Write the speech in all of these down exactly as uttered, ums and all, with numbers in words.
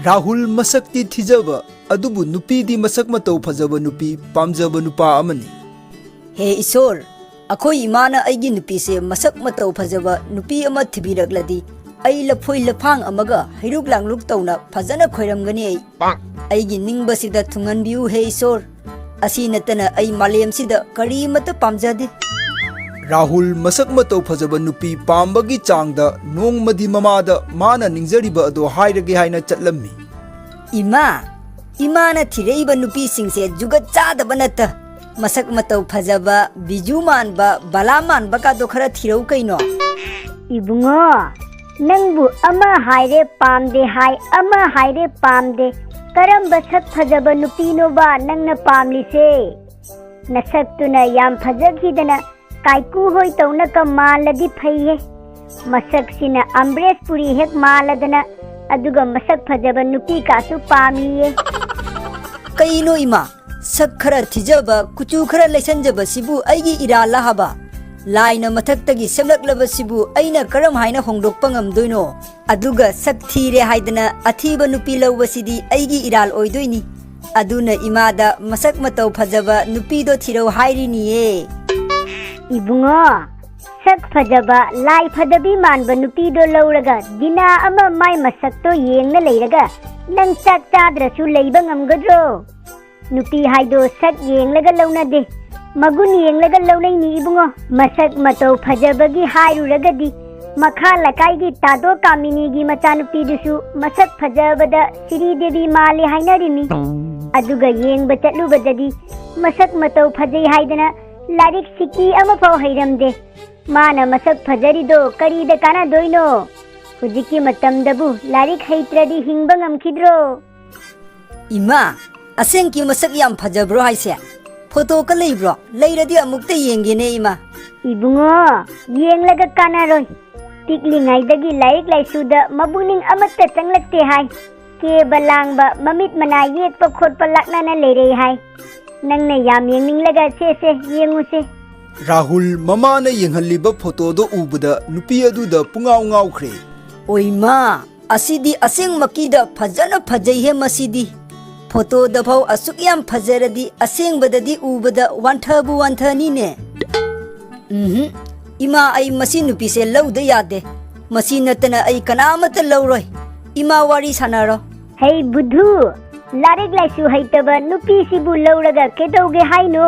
ꯔꯥꯍꯨꯜ ꯃꯁꯛꯇꯤ ꯊꯤꯖꯕ, ꯑꯗꯨꯕꯨ ꯅꯨꯄꯤꯗꯤ ꯃꯁꯛ ꯃꯇꯧ ꯐꯖꯕ ꯅꯨꯄꯤ ꯄꯥꯝꯖꯕ ꯅꯨꯄꯥ ꯑꯃꯅꯤ꯫ ꯍꯦ ꯏꯁꯣꯔ, ꯑꯩꯈꯣꯏ ꯏꯃꯥꯅ ꯑꯩꯒꯤ ꯅꯨꯄꯤꯁꯦ ꯃꯁꯛ ꯃꯇꯧ ꯐꯖꯕ ꯅꯨꯄꯤ ꯑꯃ ꯊꯤꯕꯤꯔꯛꯂꯗꯤ, ꯑꯩ ꯂꯐꯣꯏ ꯂꯐꯥꯡ ꯑꯃꯒ ꯍꯩꯔꯨꯛ ꯂꯥꯡꯂꯨꯛ ꯇꯧꯅ ꯐꯖꯅ ꯈꯣꯏꯔꯝꯒꯅꯤ꯫ ꯑꯩ, ꯑꯩꯒꯤ ꯅꯤꯡꯕꯁꯤꯗ ꯊꯨꯡꯍꯟꯕꯤꯌꯨ ꯍꯦ ꯏꯁꯣꯔ꯫ ꯑꯁꯤ ꯅꯠꯇꯅ ꯑꯩ ꯃꯥꯂꯦꯝꯁꯤꯗ ꯀꯔꯤꯃꯠꯇ ꯄꯥꯝꯖꯗꯦ꯫ ꯔꯥꯍꯨꯜ ꯃꯁꯛ ꯃꯇꯧ ꯐꯖꯕ ꯅꯨꯄꯤ ꯄꯥꯝꯕꯒꯤ ꯆꯥꯡꯗ ꯅꯣꯡꯃꯗꯤ ꯃꯃꯥꯗ ꯃꯥꯅ ꯅꯤꯡꯖꯔꯤꯕ ꯑꯗꯣ ꯍꯥꯏꯔꯒꯦ ꯍꯥꯏꯅ ꯆꯠꯂꯝꯃꯤ꯫ ꯏꯃꯥ, ꯏꯃꯥꯅ ꯊꯤꯔꯛꯏꯕ ꯅꯨꯄꯤꯁꯤꯡꯁꯦ ꯖꯨꯒꯠ ꯆꯥꯗꯕ ꯅꯠꯇ꯫ ꯃꯁꯛ ꯃꯇꯧ ꯐꯖꯕ, ꯕꯤꯖꯨ ꯃꯥꯟꯕ, ꯕꯂꯥ ꯃꯥꯟꯕ ꯀꯥꯗꯣ ꯈꯔ ꯊꯤꯔꯧ ꯀꯩꯅꯣ꯫ ꯏꯕꯨꯡꯉꯣ, ꯅꯪꯕꯨ ꯑꯃ ꯍꯥꯏꯔꯦ ꯄꯥꯝꯗꯦ ꯍꯥꯏ, ꯑꯃ ꯍꯥꯏꯔꯦ ꯄꯥꯝꯗꯦ꯫ ꯀꯔꯝꯕ ꯁꯛ ꯐꯖꯕ ꯅꯨꯄꯤꯅꯣꯕ ꯅꯪꯅ ꯄꯥꯝꯂꯤꯁꯦ? ꯅꯁꯛꯇꯨꯅ ꯌꯥꯝ ꯐꯖꯈꯤꯗꯅ ꯀꯥꯏꯀꯨ ꯍꯣꯏ ꯇꯧꯅ ꯀ ꯃꯥꯜꯂꯗꯤ ꯐꯩꯍꯦ꯫ ꯃꯁꯛꯁꯤꯅ ꯑꯝꯕ꯭ꯔꯦꯁ ꯄꯨꯔꯤ ꯍꯦꯛ ꯃꯥꯜꯂꯗꯅ, ꯑꯗꯨꯒ ꯃꯁꯛ ꯐꯖꯕ ꯅꯨꯄꯤ ꯀꯥꯁꯨ ꯄꯥꯝꯃꯤꯌꯦ꯫ ꯀꯩꯅꯣ ꯏꯃꯥ, ꯁꯛ ꯈꯔ ꯊꯤꯖꯕ, ꯀꯨꯆꯨ ꯈꯔ ꯂꯩꯁꯟꯖꯕꯁꯤꯕꯨ ꯑꯩꯒꯤ ꯏꯔꯥꯜꯂ ꯍꯥꯏꯕ? ꯂꯥꯏꯅ ꯃꯊꯛꯇꯒꯤ ꯁꯦꯝꯂꯛꯂꯕꯁꯤꯕꯨ ꯑꯩꯅ ꯀꯔꯝ ꯍꯥꯏꯅ ꯍꯣꯡꯗꯣꯛꯄ ꯉꯝꯗꯣꯏꯅꯣ? ꯑꯗꯨꯒ ꯁꯛ ꯊꯤꯔꯦ ꯍꯥꯏꯗꯅ ꯑꯊꯤꯕ ꯅꯨꯄꯤ ꯂꯧꯕꯁꯤꯗꯤ ꯑꯩꯒꯤ ꯏꯔꯥꯜ ꯑꯣꯏꯗꯣꯏꯅꯤ꯫ ꯑꯗꯨꯅ ꯏꯃꯥꯗ ꯃꯁꯛ ꯃꯇꯧ ꯐꯖꯕ ꯅꯨꯄꯤꯗꯣ ꯊꯤꯔꯧ ꯍꯥꯏꯔꯤꯅꯤꯌꯦ꯫ ꯏꯕꯨꯡꯉꯣ, ꯁꯛ ꯐꯖꯕ, ꯂꯥꯏ ꯐꯖꯕꯤ ꯃꯥꯟꯕ ꯅꯨꯄꯤꯗꯣ ꯂꯧꯔꯒ ꯗꯤꯅꯥ ꯑꯃ ꯃꯥꯏ ꯃꯁꯛꯇꯣ ꯌꯦꯡꯅ ꯂꯩꯔꯒ ꯅꯪ ꯆꯥꯛ ꯆꯥꯗ꯭ꯔꯁꯨ ꯂꯩꯕ ꯉꯝꯒꯗ꯭ꯔꯣ? ꯅꯨꯄꯤ ꯍꯥꯏꯗꯣ ꯁꯛ ꯌꯦꯡꯂꯒ ꯂꯧꯅꯗꯦ, ꯃꯒꯨꯟ ꯌꯦꯡꯂꯒ ꯂꯧꯅꯩꯅꯤ ꯏꯕꯨꯡꯉꯣ꯫ ꯃꯁꯛ ꯃꯇꯧ ꯐꯖꯕꯒꯤ ꯍꯥꯏꯔꯨꯔꯒꯗꯤ, ꯃꯈꯥ ꯂꯩꯀꯥꯏꯒꯤ ꯇꯥꯗꯣ ꯀꯥꯃꯤꯅꯤꯒꯤ ꯃꯆꯥꯅꯨꯄꯤꯗꯨꯁꯨ ꯃꯁꯛ ꯐꯖꯕꯗ ꯁꯤꯔꯤ ꯗꯦꯕꯤ ꯃꯥꯜꯂꯤ ꯍꯥꯏꯅꯔꯤꯃꯤ꯫ ꯑꯗꯨꯒ ꯌꯦꯡꯕ ꯆꯠꯂꯨꯕꯗꯗꯤ ꯃꯁꯛ ꯃꯇꯧ ꯐꯖꯩ ꯍꯥꯏꯗꯅ ꯂꯥꯏꯔꯤꯛ ꯁꯤꯀꯤ ꯑꯃꯐꯥꯎ ꯍꯩꯔꯝꯗꯦ꯫ ꯃꯥꯅ ꯃꯁꯛ ꯐꯖꯔꯤꯗꯣ ꯀꯔꯤꯗ ꯀꯥꯟꯅꯗꯣꯏꯅꯣ? ꯍꯧꯖꯤꯛꯀꯤ ꯃꯇꯝꯗꯕꯨ ꯂꯥꯏꯔꯤꯛ ꯍꯩꯇ꯭ꯔꯗꯤ ꯍꯤꯡꯕ ꯉꯝꯈꯤꯗ꯭ꯔꯣ? ꯏꯃꯥ, ꯑꯁꯦꯡꯀꯤ ꯃꯁꯛ ꯌꯥꯝ ꯐꯖꯕ꯭ꯔꯣ ꯍꯥꯏꯁꯦ? ꯐꯣꯇꯣꯒ ꯂꯩꯕ꯭ꯔꯣ? ꯂꯩꯔꯗꯤ ꯑꯃꯨꯛꯇ ꯌꯦꯡꯒꯦꯅꯦ ꯏꯃꯥ꯫ ꯏꯕꯨꯡꯉꯣ, ꯌꯦꯡꯂꯒ ꯀꯥꯟꯅꯔꯣꯏ꯫ ꯄꯤꯛꯂꯤꯉꯩꯗꯒꯤ ꯂꯥꯏꯔꯤꯛ ꯂꯥꯏꯁꯨꯗ ꯃꯄꯨꯛꯅꯤꯡ ꯑꯃꯠꯇ ꯆꯪꯂꯛꯇꯦ ꯍꯥꯏ꯫ ꯀꯦꯕ ꯂꯥꯡꯕ, ꯃꯃꯤꯠ ꯃꯅꯥ ꯌꯦꯛꯄ ꯈꯣꯠꯄ ꯂꯥꯛꯅꯅ ꯂꯩꯔꯦ ꯍꯥꯏ꯫ ꯅꯪꯅ ꯌꯥꯝ ꯌꯦꯡꯅꯤꯡꯂꯒ ꯁꯦ ꯁꯦ ꯌꯦꯡꯉꯨꯁꯦ꯫ ꯔꯥꯍꯨꯜ ꯃꯃꯥꯅ ꯌꯦꯡꯍꯜꯂꯤꯕ ꯐꯣꯇꯣꯗꯣ ꯎꯕꯗ ꯅꯨꯄꯤ ꯑꯗꯨꯗ ꯄꯨꯡꯉꯥꯎ ꯉꯥꯎꯈ꯭ꯔꯦ꯫ ꯑꯣꯏꯃꯥ, ꯑꯁꯤꯗꯤ ꯑꯁꯦꯡꯃꯛꯀꯤꯗ ꯐꯖꯅ ꯐꯖꯩꯍꯦ ꯃꯁꯤꯗꯤ꯫ ꯐꯣꯇꯣꯗ ꯐꯥꯎ ꯑꯁꯨꯛ ꯌꯥꯝ ꯐꯖꯔꯗꯤ ꯑꯁꯦꯡꯕꯗꯗꯤ ꯎꯕꯗ ꯋꯥꯟꯊꯕꯨ ꯋꯥꯟꯊꯅꯤꯅꯦ꯫ ꯎꯝꯍꯨꯝ, ꯏꯃꯥ, ꯑꯩ ꯃꯁꯤ ꯅꯨꯄꯤꯁꯦ ꯂꯧꯗ ꯌꯥꯗꯦ꯫ ꯃꯁꯤ ꯅꯠꯇꯅ ꯑꯩ ꯀꯅꯥꯃꯠꯇ ꯂꯧꯔꯣꯏ꯫ ꯏꯃꯥ, ꯋꯥꯔꯤ ꯁꯥꯟꯅꯔꯣ꯫ ꯍꯩ ꯕꯨꯙꯨ, ꯂꯥꯏꯔꯤꯛ ꯂꯥꯏꯁꯨ ꯍꯩꯇꯕ ꯅꯨꯄꯤꯁꯤꯕꯨ ꯂꯧꯔꯒ ꯀꯩꯗꯧꯒꯦ ꯍꯥꯏꯅꯣ?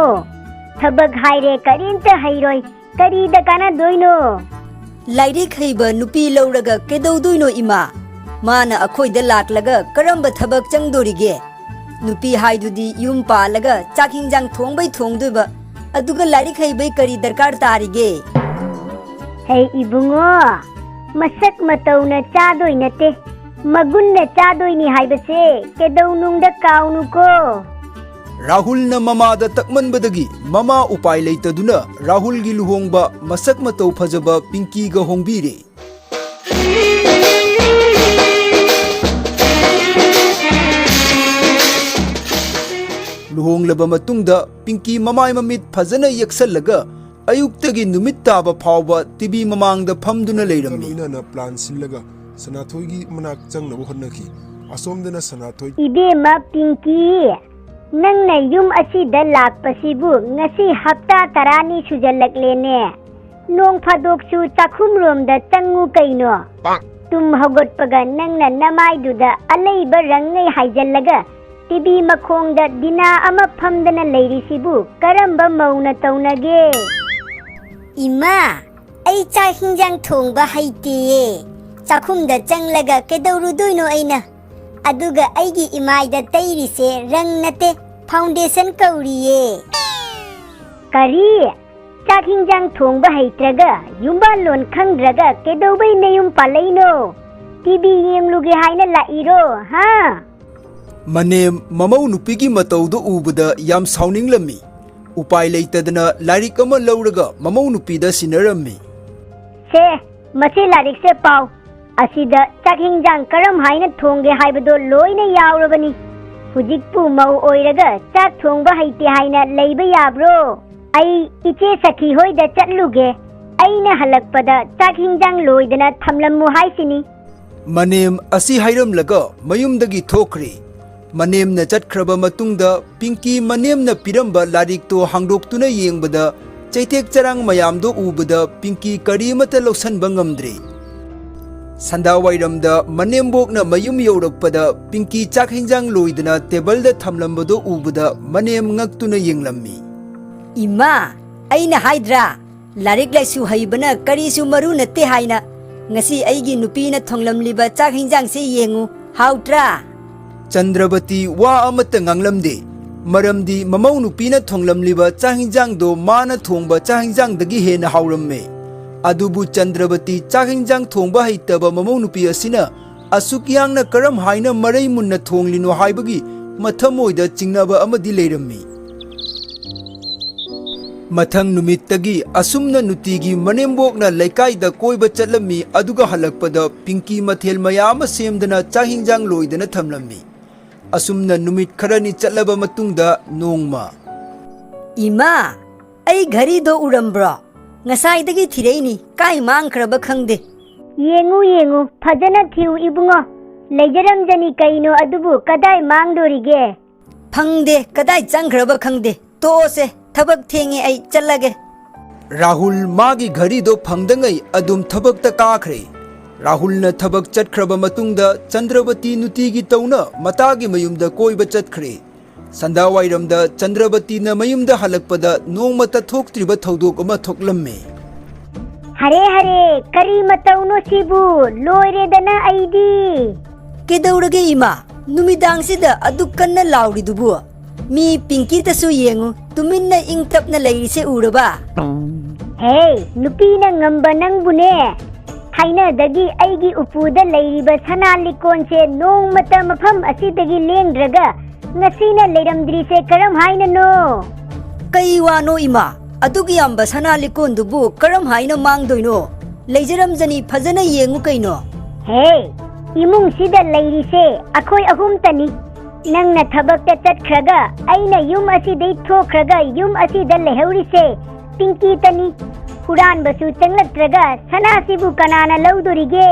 ꯊꯕꯛ ꯍꯥꯏꯔꯦ ꯀꯔꯤꯝꯇ ꯍꯩꯔꯣꯏ, ꯀꯔꯤꯗ ꯀꯥꯟꯅꯗꯣꯏꯅꯣ? ꯂꯥꯏꯔꯤꯛ ꯍꯩꯕ ꯅꯨꯄꯤ ꯂꯧꯔꯒ ꯀꯩꯗꯧꯗꯣꯏꯅꯣ ꯏꯃꯥ? ꯃꯥꯅ ꯑꯩꯈꯣꯏꯗ ꯂꯥꯛꯂꯒ ꯀꯔꯝꯕ ꯊꯕꯛ ꯆꯪꯗꯣꯔꯤꯒꯦ? ꯅꯨꯄꯤ ꯍꯥꯏꯗꯨꯗꯤ ꯌꯨꯝ ꯄꯥꯜꯂꯒ ꯆꯥꯛ ꯍꯤꯟꯖꯥꯡ ꯊꯣꯡꯕꯩ ꯊꯣꯡꯗꯣꯏꯕ, ꯑꯗꯨꯒ ꯂꯥꯏꯔꯤꯛ ꯍꯩꯕꯩ ꯀꯔꯤ ꯗꯔꯀꯥꯔ ꯇꯥꯔꯤꯒꯦ? ꯍꯩ ꯏꯕꯨꯡꯉꯣ, ꯃꯁꯛ ꯃꯇꯧꯅ ꯆꯥꯗꯣꯏ ꯅꯠꯇꯦ, ꯃꯒꯨꯟꯅ ꯆꯥꯗꯣꯏꯅꯤ ꯍꯥꯏꯕꯁꯦ ꯀꯩꯗꯧꯅꯨꯡꯗ ꯀꯥꯎꯅꯨꯀꯣ꯫ ꯔꯥꯍꯨꯜꯅ ꯃꯃꯥꯗ ꯇꯛꯃꯟꯕꯗꯒꯤ ꯃꯃꯥ ꯎꯄꯥꯏ ꯂꯩꯇꯗꯨꯅ ꯔꯥꯍꯨꯜꯒꯤ ꯂꯨꯍꯣꯡꯕ ꯃꯁꯛ ꯃꯇꯧ ꯐꯖꯕ ꯄꯤꯡꯀꯤꯒ ꯍꯣꯡꯕꯤꯔꯦ꯫ ꯂꯨꯍꯣꯡꯂꯕ ꯃꯇꯨꯡꯗ ꯄꯤꯡꯀꯤ ꯃꯃꯥꯏ ꯃꯃꯤꯠ ꯐꯖꯅ ꯌꯦꯛꯁꯜꯂꯒ ꯑꯌꯨꯛꯇꯒꯤ ꯅꯨꯃꯤꯠ ꯇꯥꯕ ꯐꯥꯎꯕ ꯇꯤꯚꯤ ꯃꯃꯥꯡꯗ ꯐꯝꯗꯨꯅ ꯂꯩꯔꯝꯃꯤ꯫ ꯂꯣꯏꯅꯅ ꯄ꯭ꯂꯥꯟ ꯁꯤꯜꯂꯒ ꯁꯅꯥꯊꯣꯏꯒꯤ ꯃꯅꯥꯛ ꯆꯪꯅꯕ ꯍꯣꯠꯅꯈꯤ꯫ ꯑꯁꯣꯝꯗꯅ ꯁꯅꯥꯊꯣꯏ ꯏꯕꯦꯝꯃ ꯄꯤꯡꯀꯤ, ꯅꯪꯅ ꯌꯨꯝ ꯑꯁꯤꯗ ꯂꯥꯛꯄꯁꯤꯕꯨ ꯉꯁꯤ ꯍꯞꯇꯥ ꯇꯔꯥꯅꯤ ꯁꯨꯖꯜꯂꯛꯂꯦꯅꯦ꯫ ꯅꯣꯡ ꯐꯥꯗꯣꯛꯁꯨ ꯆꯥꯛꯈꯨꯝꯔꯣꯝꯗ ꯆꯪꯉꯨ ꯀꯩꯅꯣ꯫ ꯇꯨꯝ ꯍꯧꯒꯠꯄꯒ ꯅꯪꯅ ꯅꯃꯥꯏꯗꯨꯗ ꯑꯂꯩꯕ ꯔꯪꯉꯩ ꯍꯥꯏꯖꯜꯂꯒ ꯇꯤꯚꯤ ꯃꯈꯣꯡꯗ ꯗꯤꯅꯥ ꯑꯃ ꯐꯝꯗꯅ ꯂꯩꯔꯤꯁꯤꯕꯨ ꯀꯔꯝꯕ ꯃꯧꯅ ꯇꯧꯅꯒꯦ? ꯏꯃꯥ, ꯑꯩ ꯆꯥꯛ ꯍꯤꯟꯖꯥꯡ ꯊꯣꯡꯕ ꯍꯩꯇꯦꯌꯦ꯫ ꯆꯥꯛꯈꯨꯝꯗ ꯆꯪꯂꯒ ꯀꯩꯗꯧꯔꯨꯗꯣꯏꯅꯣ ꯑꯩꯅ? ꯑꯗꯨꯒ ꯑꯩꯒꯤ ꯏꯃꯥꯏꯗ ꯇꯩꯔꯤꯁꯦ ꯔꯪ ꯅꯠꯇꯦ, ꯐꯥꯎꯟꯗꯦꯁꯟ ꯀꯧꯔꯤꯌꯦ꯫ ꯀꯔꯤ? ꯆꯥꯛ ꯍꯤꯟꯖꯥꯡ ꯊꯣꯡꯕ ꯍꯩꯇ꯭ꯔꯒ, ꯌꯨꯝꯕꯥꯜꯂꯣꯟ ꯈꯪꯗ꯭ꯔꯒ ꯀꯩꯗꯧꯕꯩ ꯅꯌꯨꯝ ꯄꯥꯜꯂꯛꯏꯅꯣ? ꯇꯤꯚꯤ ꯌꯦꯡꯂꯨꯒꯦ ꯍꯥꯏꯅ ꯂꯥꯛꯏꯔꯣ, ꯍꯥ? ꯃꯅꯦꯝ, ꯃꯃꯧ ꯅꯨꯄꯤꯒꯤ ꯃꯇꯧꯗꯣ ꯎꯕꯗ ꯌꯥꯝ ꯁꯥꯎꯅꯤꯡꯂꯝꯃꯤ꯫ ꯎꯄꯥꯏ ꯂꯩꯇꯗꯅ ꯂꯥꯏꯔꯤꯛ ꯑꯃ ꯂꯧꯔꯒ ꯃꯃꯧ ꯅꯨꯄꯤꯗ ꯁꯤꯟꯅꯔꯝꯃꯤ꯫ ꯁꯦ, ꯃꯁꯤ ꯂꯥꯏꯔꯤꯛꯁꯦ ꯄꯥꯎ꯫ ꯑꯁꯤꯗ ꯆꯥꯛ ꯍꯤꯟꯖꯥꯡ ꯀꯔꯝ ꯍꯥꯏꯅ ꯊꯣꯡꯒꯦ ꯍꯥꯏꯕꯗꯣ ꯂꯣꯏꯅ ꯌꯥꯎꯔꯕꯅꯤ꯫ ꯍꯧꯖꯤꯛꯄꯨ ꯃꯧ ꯑꯣꯏꯔꯒ ꯆꯥꯛ ꯊꯣꯡꯕ ꯍꯩꯇꯦ ꯍꯥꯏꯅ ꯂꯩꯕ ꯌꯥꯕ꯭ꯔꯣ? ꯑꯩ ꯏꯆꯦ ꯁꯈꯤ ꯍꯣꯏꯗ ꯆꯠꯂꯨꯒꯦ꯫ ꯑꯩꯅ ꯍꯜꯂꯛꯄꯗ ꯆꯥꯛ ꯍꯤꯟꯖꯥꯡ ꯂꯣꯏꯗꯅ ꯊꯝꯂꯝꯃꯨ ꯍꯥꯏꯁꯤꯅꯤ꯫ ꯃꯅꯦꯝ ꯑꯁꯤ ꯍꯥꯏꯔꯝꯂꯒ ꯃꯌꯨꯝꯗꯒꯤ ꯊꯣꯛꯈ꯭ꯔꯦ꯫ ꯃꯅꯦꯝꯅ ꯆꯠꯈ꯭ꯔꯕ ꯃꯇꯨꯡꯗ ꯄꯤꯡꯀꯤ ꯃꯅꯦꯝꯅ ꯄꯤꯔꯝꯕ ꯂꯥꯏꯔꯤꯛꯇꯣ ꯍꯥꯡꯗꯣꯛꯇꯨꯅ ꯌꯦꯡꯕꯗ ꯆꯩꯇꯦꯛ ꯆꯔꯥꯡ ꯃꯌꯥꯝꯗꯣ ꯎꯕꯗ ꯄꯤꯡꯀꯤ ꯀꯔꯤꯃꯠꯇ ꯂꯧꯁꯟꯕ ꯉꯝꯗ꯭ꯔꯦ꯫ ꯁꯟꯗꯥꯋꯥꯏꯔꯝꯗ ꯃꯅꯦꯝꯕꯣꯛꯅ ꯃꯌꯨꯝ ꯌꯧꯔꯛꯄꯗ ꯄꯤꯡꯀꯤ ꯆꯥꯛ ꯍꯤꯟꯖꯥꯡ ꯂꯣꯏꯗꯅ ꯇꯦꯕꯜꯗ ꯊꯝꯂꯝꯕꯗꯣ ꯎꯕꯗ ꯃꯅꯦꯝ ꯉꯛꯇꯨꯅ ꯌꯦꯡꯂꯝꯃꯤ꯫ "ꯏꯃꯥ, ꯑꯩꯅ ꯍꯥꯏꯗ꯭ꯔꯥ, ꯂꯥꯏꯔꯤꯛ ꯂꯥꯏꯁꯨ ꯍꯩꯕꯅ ꯀꯔꯤꯁꯨ ꯃꯔꯨ ꯅꯠꯇꯦ ꯍꯥꯏꯅ꯫ ꯉꯁꯤ ꯑꯩꯒꯤ ꯅꯨꯄꯤꯅ ꯊꯣꯡꯂꯝꯂꯤꯕ ꯆꯥꯛ ꯍꯤꯟꯖꯥꯡꯁꯦ ꯌꯦꯡꯉꯨ, ꯍꯥꯎꯇ꯭ꯔꯥ?" ꯆꯟꯗ꯭ꯔꯕꯇꯤ ꯋꯥ ꯑꯃꯠꯇ ꯉꯥꯡꯂꯝꯗꯦ, ꯃꯔꯝꯗꯤ ꯃꯃꯧ ꯅꯨꯄꯤꯅ ꯊꯣꯡꯂꯝꯂꯤꯕ ꯆꯥꯛ ꯍꯤꯟꯖꯥꯡꯗꯣ ꯃꯥꯅ ꯊꯣꯡꯕ ꯆꯥꯛ ꯍꯤꯟꯖꯥꯡꯗꯒꯤ ꯍꯦꯟꯅ ꯍꯥꯎꯔꯝꯃꯦ꯫ ꯑꯗꯨꯕꯨ ꯆꯟꯗ꯭ꯔꯕꯇꯤ ꯆꯥꯛ ꯍꯤꯟꯖꯥꯡ ꯊꯣꯡꯕ ꯍꯩꯇꯕ ꯃꯃꯧ ꯅꯨꯄꯤ ꯑꯁꯤꯅ ꯑꯁꯨꯛ ꯌꯥꯡꯅ ꯀꯔꯝ ꯍꯥꯏꯅ ꯃꯔꯩ ꯃꯨꯟꯅ ꯊꯣꯡꯂꯤꯅꯣ ꯍꯥꯏꯕꯒꯤ ꯃꯊꯃꯣꯏꯗ ꯆꯤꯡꯅꯕ ꯑꯃꯗꯤ ꯂꯩꯔꯝꯃꯤ꯫ ꯃꯊꯪ ꯅꯨꯃꯤꯠꯇꯒꯤ ꯑꯁꯨꯝꯅ ꯅꯨꯡꯇꯤꯒꯤ ꯃꯅꯦꯝꯕꯣꯛꯅ ꯂꯩꯀꯥꯏꯗ ꯀꯣꯏꯕ ꯆꯠꯂꯝꯃꯤ, ꯑꯗꯨꯒ ꯍꯜꯂꯛꯄꯗ ꯄꯤꯡꯀꯤ ꯃꯊꯦꯜ ꯃꯌꯥꯝ ꯑꯃ ꯁꯦꯝꯗꯅ ꯆꯥꯛ ꯍꯤꯟꯖꯥꯡ ꯂꯣꯏꯗꯅ ꯊꯝꯂꯝꯃꯤ꯫ ꯑꯁꯨꯝꯅ ꯅꯨꯃꯤꯠ ꯈꯔꯅꯤ ꯆꯠꯂꯕ ꯃꯇꯨꯡꯗ ꯅꯣꯡꯃ, "ꯏꯃꯥ, ꯑꯩ ꯘꯔꯤꯗꯣ ꯎꯔꯝꯕ꯭ꯔꯣ? ꯉꯁꯥꯏꯗꯒꯤ ꯊꯤꯔꯛꯏꯅꯤ, ꯀꯥꯏ ꯃꯥꯡꯈ꯭ꯔꯕ ꯈꯪꯗꯦ꯫" "ꯌꯦꯡꯉꯨ, ꯌꯦꯡꯉꯨ, ꯐꯖꯅ ꯊꯤꯌꯨ ꯏꯕꯨꯡꯉꯣ꯫ ꯂꯩꯖꯔꯝꯖꯅꯤ, ꯀꯩꯅꯣ ꯑꯗꯨꯕꯨ ꯀꯗꯥꯏ ꯃꯥꯡꯗꯣꯔꯤꯒꯦ?" "ꯐꯪꯗꯦ, ꯀꯗꯥꯏ ꯆꯪꯈ꯭ꯔꯕ ꯈꯪꯗꯦ꯫ ꯇꯣꯛꯑꯣꯁꯦ, ꯊꯕꯛ ꯊꯦꯡꯉꯦ, ꯑꯩ ꯆꯠꯂꯒꯦ꯫" ꯔꯥꯍꯨꯜ ꯃꯥꯒꯤ ꯘꯔꯤꯗꯣ ꯐꯪꯗꯉꯩ ꯑꯗꯨꯝ ꯊꯕꯛꯇ ꯀꯥꯈ꯭ꯔꯦ꯫ ꯔꯥꯍꯨꯜꯅ ꯊꯕꯛ ꯆꯠꯈ꯭ꯔꯕ ꯃꯇꯨꯡꯗ ꯆꯟꯗ꯭ꯔꯕꯇꯤ ꯅꯨꯡꯇꯤꯒꯤ ꯇꯧꯅ ꯃꯇꯥꯒꯤ ꯃꯌꯨꯝꯗ ꯀꯣꯏꯕ ꯆꯠꯈ꯭ꯔꯦ꯫ ꯁꯟꯗꯥꯋꯥꯏꯔꯝꯗ ꯆꯟꯗ꯭ꯔꯕꯇꯤꯅ ꯃꯌꯨꯝꯗ ꯍꯜꯂꯛꯄꯗ ꯅꯣꯡꯃꯇ ꯊꯣꯛꯇ꯭ꯔꯤꯕ ꯊꯧꯗꯣꯛ ꯑꯃ ꯊꯣꯛꯂꯝꯃꯦ꯫ "ꯍꯔꯦ ꯍꯔꯦ, ꯀꯔꯤ ꯃꯇꯧꯅꯣ ꯁꯤꯕꯨ? ꯂꯣꯏꯔꯦꯗꯅ ꯑꯩꯗꯤ!" "ꯀꯩꯗꯧꯔꯒꯦ ꯏꯃꯥ? ꯅꯨꯃꯤꯗꯥꯡꯁꯤꯗ ꯑꯗꯨꯛ ꯀꯟꯅ ꯂꯥꯎꯔꯤꯗꯨꯕꯨ? ꯃꯤ ꯄꯤꯡꯀꯤꯗꯁꯨ ꯌꯦꯡꯉꯨ, ꯇꯨꯃꯤꯟꯅ ꯏꯪ ꯇꯞꯅ ꯂꯩꯔꯤꯁꯦ ꯎꯔꯕ?" "ꯍꯦ, ꯅꯨꯄꯤꯅ ꯉꯝꯕ ꯅꯪꯕꯨꯅꯦ! ꯊꯥꯏꯅꯗꯒꯤ ꯑꯩꯒꯤ ꯎꯄꯨꯗ ꯂꯩꯔꯤꯕ ꯁꯅꯥ ꯂꯤꯛꯀꯣꯟꯁꯦ ꯅꯣꯡꯃꯇ ꯃꯐꯝ ꯑꯁꯤꯗꯒꯤ ꯂꯦꯡꯗ꯭ꯔꯒ ꯉꯁꯤꯅ ꯂꯩꯔꯝꯗ꯭ꯔꯤꯁꯦ ꯀꯔꯝ ꯍꯥꯏꯅꯅꯣ?" "ꯀꯩ ꯋꯥꯅꯣ ꯏꯃꯥ? ꯑꯗꯨꯛ ꯌꯥꯝꯕ ꯁꯅꯥ ꯂꯤꯛꯀꯣꯟꯗꯨꯕꯨ ꯀꯔꯝ ꯍꯥꯏꯅ ꯃꯥꯡꯗꯣꯏꯅꯣ? ꯂꯩꯖꯔꯝꯖꯅꯤ, ꯐꯖꯅ ꯌꯦꯡꯉꯨ ꯀꯩꯅꯣ꯫" "ꯍꯦ, ꯏꯃꯨꯡꯁꯤꯗ ꯂꯩꯔꯤꯁꯦ ꯑꯩꯈꯣꯏ ꯑꯍꯨꯝꯇꯅꯤ꯫ ꯅꯪꯅ ꯊꯕꯛꯇ ꯆꯠꯈ꯭ꯔꯒ, ꯑꯩꯅ ꯌꯨꯝ ꯑꯁꯤꯗꯩ ꯊꯣꯛꯈ꯭ꯔꯒ ꯌꯨꯝ ꯑꯁꯤꯗ ꯂꯩꯍꯧꯔꯤꯁꯦ ꯄꯤꯡꯀꯤꯇꯅꯤ꯫ ꯍꯨꯔꯥꯟꯕꯁꯨ ꯆꯪꯂꯛꯇ꯭ꯔꯒ ꯁꯅꯥꯁꯤꯕꯨ ꯀꯅꯥꯅ ꯂꯧꯗꯣꯔꯤꯒꯦ?"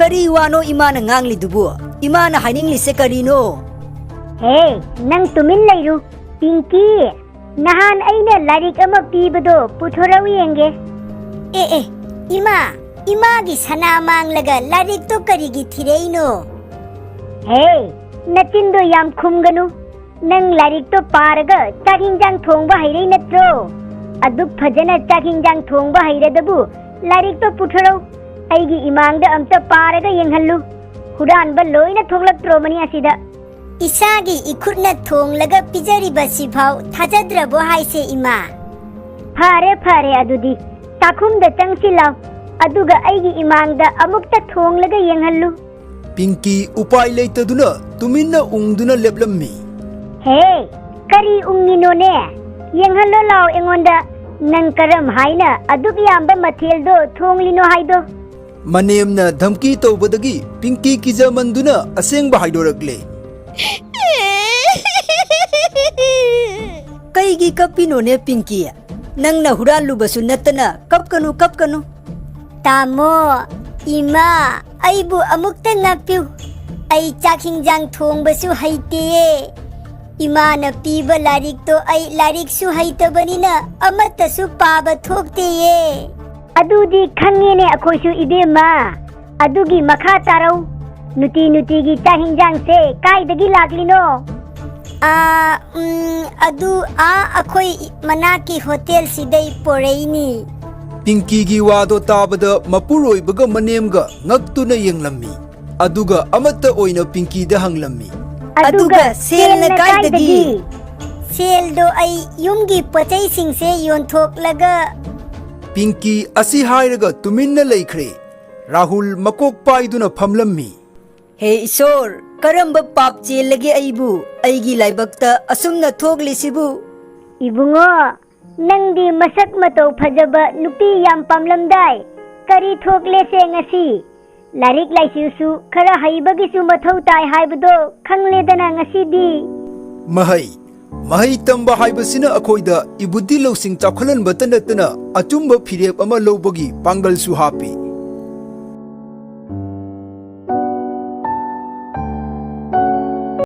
ꯀꯔꯤ ꯋꯥꯅꯣ ꯏꯃꯥꯅ ꯉꯥꯡꯂꯤꯗꯨꯕꯨ? ꯏꯃꯥꯅ ꯍꯥꯏꯅꯤꯡꯂꯤꯁꯦ ꯀꯔꯤꯅꯣ? ꯍꯦ, ꯅꯪ ꯇꯨꯃꯤꯟ ꯂꯩꯔꯨ꯫ ꯄꯤꯡꯀꯤ, ꯅꯍꯥꯟ ꯑꯩꯅ ꯂꯥꯏꯔꯤꯛ ꯑꯃ ꯄꯤꯕꯗꯣ ꯄꯨꯊꯣꯔꯛꯎ ꯌꯦꯡꯒꯦ꯫ ꯑꯦ, ꯑꯦ, ꯏꯃꯥ, ꯏꯃꯥꯒꯤ ꯁꯅꯥ ꯃꯥꯡꯂꯒ ꯂꯥꯏꯔꯤꯛꯇꯣ ꯀꯔꯤꯒꯤ ꯊꯤꯔꯛꯏꯅꯣ? ꯍꯦ, ꯅꯆꯤꯟꯗꯣ ꯌꯥꯝ ꯈꯨꯝꯒꯅꯨ꯫ ꯅꯪ ꯂꯥꯏꯔꯤꯛꯇꯣ ꯄꯥꯔꯒ ꯆꯥꯛ ꯍꯤꯟꯖꯥꯡ ꯊꯣꯡꯕ ꯍꯩꯔꯩ ꯅꯠꯇ꯭ꯔꯣ? ꯑꯗꯨꯛ ꯐꯖꯅ ꯆꯥꯛ ꯍꯤꯟꯖꯥꯡ ꯊꯣꯡꯕ ꯍꯩꯔꯗꯕꯨ ꯂꯥꯏꯔꯤꯛꯇꯣ ꯄꯨꯊꯣꯔꯛꯎ꯫ ꯑꯩꯒꯤ ꯏꯃꯥꯡꯗ ꯑꯝꯇ ꯄꯥꯔꯒ ꯌꯦꯡꯍꯜꯂꯨ꯫ ꯍꯨꯔꯥꯟꯕ ꯂꯣꯏꯅ ꯊꯣꯛꯂꯛꯇ꯭ꯔꯣꯕꯅꯤ ꯑꯁꯤꯗ꯫ ꯏꯁꯥꯒꯤ ꯏꯈꯨꯠꯅ ꯊꯣꯡꯂꯒ ꯄꯤꯖꯔꯤꯕꯁꯤꯐꯥꯎ ꯊꯥꯖꯗ꯭ꯔꯕꯣ ꯍꯥꯏꯁꯦ, ꯏꯃꯥ? ꯐꯔꯦ, ꯐꯔꯦ, ꯑꯗꯨꯗꯤ ꯆꯥꯛꯈꯨꯝꯗ ꯆꯪꯁꯤ ꯂꯥꯎ, ꯑꯗꯨꯒ ꯑꯩꯒꯤ ꯏꯃꯥꯡꯗ ꯑꯃꯨꯛꯇ ꯊꯣꯡꯂꯒ ꯌꯦꯡꯍꯜꯂꯨ꯫ ꯄꯤꯡꯀꯤ ꯎꯄꯥꯏ ꯂꯩꯇꯗꯨꯅ ꯇꯨꯃꯤꯟꯅ ꯎꯪꯗꯨꯅ ꯂꯦꯞꯂꯝꯃꯤ꯫ ꯍꯦ, ꯀꯔꯤ ꯎꯪꯉꯤꯅꯣꯅꯦ? ꯌꯦꯡꯍꯜꯂꯣ ꯂꯥꯎ ꯑꯩꯉꯣꯟꯗ, ꯅꯪ ꯀꯔꯝ ꯍꯥꯏꯅ ꯑꯗꯨꯛ ꯌꯥꯝꯕ ꯃꯊꯦꯜꯗꯣ ꯊꯣꯡꯂꯤꯅꯣ ꯍꯥꯏꯗꯣ꯫ ꯃꯅꯦꯝꯅ ꯙꯝꯀꯤ ꯇꯧꯕꯗꯒꯤ ꯄꯤꯡꯀꯤ ꯀꯤꯖꯃꯟꯗꯨꯅ ꯑꯁꯦꯡꯕ ꯍꯥꯏꯗꯣꯔꯛꯂꯦ꯫ ꯀꯩꯒꯤ ꯀꯞꯄꯤꯅꯣꯅꯦ ꯄꯤꯡꯀꯤ? ꯅꯪꯅ ꯍꯨꯔꯥꯜꯂꯨꯕꯁꯨ ꯅꯠꯇꯅ ꯀꯞꯀꯅꯨ, ꯀꯞꯀꯅꯨ꯫ ꯇꯥꯃꯣ, ꯏꯃꯥ, ꯑꯩꯕꯨ ꯑꯃꯨꯛꯇ ꯉꯥꯛꯄꯤꯌꯨ꯫ ꯑꯩ ꯆꯥꯛ ꯍꯤꯟꯖꯥꯡ ꯊꯣꯡꯕꯁꯨ ꯍꯩꯇꯦꯌꯦ꯫ ꯏꯃꯥꯅ ꯄꯤꯕ ꯂꯥꯏꯔꯤꯛꯇꯣ ꯑꯩ ꯂꯥꯏꯔꯤꯛꯁꯨ ꯍꯩꯇꯕꯅꯤꯅ ꯑꯃꯠꯇꯁꯨ ꯄꯥꯕ ꯊꯣꯛꯇꯦꯌꯦ꯫ ꯑꯗꯨꯗꯤ ꯈꯪꯉꯦꯅꯦ ꯑꯩꯈꯣꯏꯁꯨ ꯏꯕꯦꯝꯃ꯫ ꯑꯗꯨꯒꯤ ꯃꯈꯥ ꯇꯥꯔꯧ꯫ ꯅꯨꯡꯇꯤ ꯅꯨꯡꯇꯤꯒꯤ ꯆꯥꯛ ꯍꯤꯟꯖꯥꯡꯁꯦ ꯀꯥꯏꯗꯒꯤ ꯂꯥꯛꯂꯤꯅꯣ? ꯑꯥ, ꯎꯝ, ꯑꯗꯨ ꯑꯥ ꯑꯩꯈꯣꯏ ꯃꯅꯥꯛꯀꯤ ꯍꯣꯇꯦꯜꯁꯤꯗꯩ ꯄꯣꯔꯛꯏꯅꯤ꯫ ꯄꯤꯡꯀꯤꯒꯤ ꯋꯥꯗꯣ ꯇꯥꯕꯗ ꯃꯄꯨꯔꯣꯏꯕꯒ ꯃꯅꯦꯝꯒ ꯉꯛꯇꯨꯅ ꯌꯦꯡꯂꯝꯃꯤ꯫ ꯑꯗꯨꯒ ꯑꯃꯠꯇ ꯑꯣꯏꯅ ꯄꯤꯡꯀꯤꯗ ꯍꯪꯂꯝꯃꯤ꯫ ꯑꯗꯨꯒ ꯑꯗꯨꯒ ꯁꯦꯜꯅ ꯁꯦꯜꯅ ꯀꯥꯏꯗꯒꯤ? ꯀꯥꯏꯗꯒꯤ? ꯁꯦꯜꯗꯣ ꯑꯩ ꯌꯨꯝꯒꯤ ꯄꯣꯠꯆꯩꯁꯤꯡꯁꯦ ꯌꯣꯟꯊꯣꯛꯂꯒ꯫ ꯄꯤꯡꯀꯤ ꯑꯁꯤ ꯍꯥꯏꯔꯒ ꯇꯨꯃꯤꯟꯅ ꯂꯩꯈ꯭ꯔꯦ꯫ ꯔꯥꯍꯨꯜ ꯃꯀꯣꯛ ꯄꯥꯏꯗꯨꯅ ꯐꯝꯂꯝꯃꯤ꯫ ꯍꯦ ꯏꯁꯣꯔ, ꯀꯔꯝꯕ ꯄꯥꯞ ꯆꯦꯜꯂꯒꯦ ꯑꯩꯕꯨ? ꯑꯩꯒꯤ ꯂꯥꯏꯕꯛꯇ ꯑꯁꯨꯝꯅ ꯊꯣꯛꯂꯤꯁꯤꯕꯨ? ꯏꯕꯨꯡꯉꯣ, ꯅꯪꯗꯤ ꯃꯁꯛ ꯃꯇꯧ ꯐꯖꯕ ꯅꯨꯄꯤ ꯌꯥꯝ ꯄꯥꯝꯂꯝꯗꯥꯏ꯫ ꯀꯔꯤ ꯊꯣꯛꯂꯦꯁꯦ ꯉꯁꯤ? ꯂꯥꯏꯔꯤꯛ ꯂꯥꯏꯁꯨꯁꯨ ꯈꯔ ꯍꯩꯕꯒꯤꯁꯨ ꯃꯊꯧ ꯇꯥꯏ ꯍꯥꯏꯕꯗꯣ ꯈꯪꯂꯦꯗꯅ ꯉꯁꯤꯗꯤ꯫ ꯃꯍꯩ, ꯃꯍꯩ ꯇꯝꯕ ꯍꯥꯏꯕꯁꯤꯅ ꯑꯩꯈꯣꯏꯗ ꯏꯕꯨꯗꯤ ꯂꯧꯁꯤꯡ ꯆꯥꯎꯈꯠꯍꯟꯕꯇ ꯅꯠꯇꯅ ꯑꯆꯨꯝꯕ ꯐꯤꯔꯦꯞ ꯑꯃ ꯂꯧꯕꯒꯤ ꯄꯥꯡꯒꯜꯁꯨ ꯍꯥꯞꯄꯤ꯫